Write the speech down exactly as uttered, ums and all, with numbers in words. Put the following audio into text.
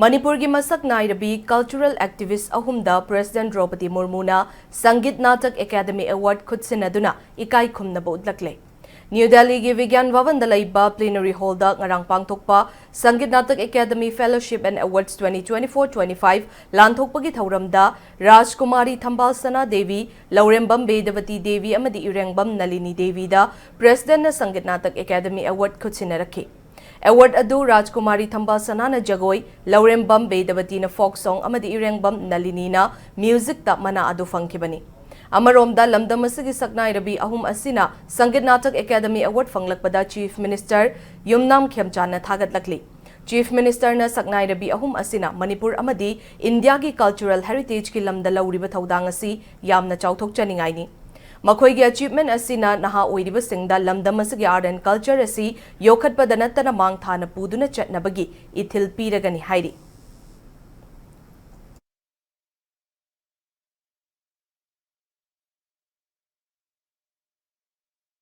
ꯃꯅꯤꯄꯨꯔꯒꯤ ꯃꯁꯛ ꯅꯥꯏꯔꯕꯤ cultural activist ꯑꯍꯨꯝꯗ President ꯗ꯭ꯔꯧꯄꯗꯤ ꯃꯨꯔꯃꯨꯅ ꯁꯪꯒꯤꯠ ꯅꯥꯇꯛ ꯑꯦꯀꯥꯗꯃꯤ award ꯈꯨꯠꯁꯤꯟꯅꯗꯨꯅ ꯏꯀꯥꯏ ꯈꯨꯝꯅꯕ ꯎꯠꯂꯛꯂꯦ꯫ ꯅ꯭ꯌꯨ ꯗꯦꯜꯂꯤꯒꯤ ꯕꯤꯒ꯭ꯌꯥꯟ ꯚꯕꯟꯗ ꯂꯩꯕ plenary hallꯗ ꯉꯔꯥꯡ ꯄꯥꯡꯊꯣꯛꯄ Sangeet Natak Akademi fellowship and awards twenty twenty-four twenty-five ꯂꯥꯟꯊꯣꯛꯄꯒꯤ ꯊꯧꯔꯝꯗ ꯔꯥꯖꯀꯨꯃꯥꯔꯤ ꯊꯝꯕꯥꯜ ꯁꯅꯥ ꯗꯦꯕꯤ, ꯂꯧꯔꯦꯝꯕꯝ ꯕꯦꯗꯕꯇꯤ ꯗꯦꯕꯤ ꯑꯃꯗꯤ ꯏꯔꯦꯡꯕꯝ ꯅꯂꯤꯅꯤ ꯗꯦꯕꯤꯗ Presidentꯅ ꯁꯪꯒꯤꯠ ꯅꯥꯇꯛ ꯑꯦꯀꯥꯗꯃꯤ award ꯈꯨꯠꯁꯤꯟꯅꯔꯛꯈꯤ꯫ Award ꯑꯗꯨ ꯔꯥꯖꯀꯨꯃꯥꯔꯤ ꯊꯝꯕꯥꯜ ꯁꯅꯥꯅ ꯖꯒꯣꯏ, ꯂꯧꯔꯦꯝꯕꯝ ꯕꯦꯗꯕꯇꯤꯅ folk song ꯑꯃꯗꯤ ꯏꯔꯦꯡꯕꯝ ꯅꯂꯤꯅꯤꯅ musicꯇ ꯃꯅꯥ ꯑꯗꯨ ꯐꯪꯈꯤꯕꯅꯤ꯫ ꯑꯃꯔꯣꯝꯗ, ꯂꯝꯗꯝ ꯑꯁꯤꯒꯤ ꯁꯛꯅꯥꯏꯔꯕꯤ ꯑꯍꯨꯝ ꯑꯁꯤꯅ ꯁꯪꯒꯤꯠ Natak Akademi award ꯐꯪꯂꯛꯄꯗ Chief Minister ꯌꯨꯝꯅꯥꯝ ꯈꯦꯝꯆꯥꯟꯅ ꯊꯥꯒꯠꯂꯛꯂꯤ꯫ Chief Ministerꯅ ꯁꯛꯅꯥꯏꯔꯕꯤ ꯑꯍꯨꯝ ꯑꯁꯤꯅ ꯃꯅꯤꯄꯨꯔ ꯑꯃꯗꯤ ꯏꯟꯗꯤꯌꯥꯒꯤ cultural heritageꯀꯤ ꯂꯝꯗ ꯂꯧꯔꯤꯕ ꯊꯧꯗꯥꯡ ꯑꯁꯤ ꯌꯥꯝꯅ ꯆꯥꯎꯊꯣꯛꯆꯅꯤꯡꯉꯥꯏꯅꯤ꯫ ꯃꯈꯣꯏꯒꯤ achievement ꯑꯁꯤꯅ ꯅꯍꯥ ꯑꯣꯏꯔꯤꯕꯁꯤꯡꯗ ꯂꯝꯗꯝ ꯑꯁꯤꯒꯤ art and culture ꯑꯁꯤ ꯌꯣꯛꯈꯠꯄꯗ ꯅꯠꯇꯅ ꯃꯥꯡ ꯊꯥꯅ ꯄꯨꯗꯨꯅ ꯆꯠꯅꯕꯒꯤ ꯏꯊꯤꯜ ꯄꯤꯔꯒꯅꯤ ꯍꯥꯏꯔꯤ꯫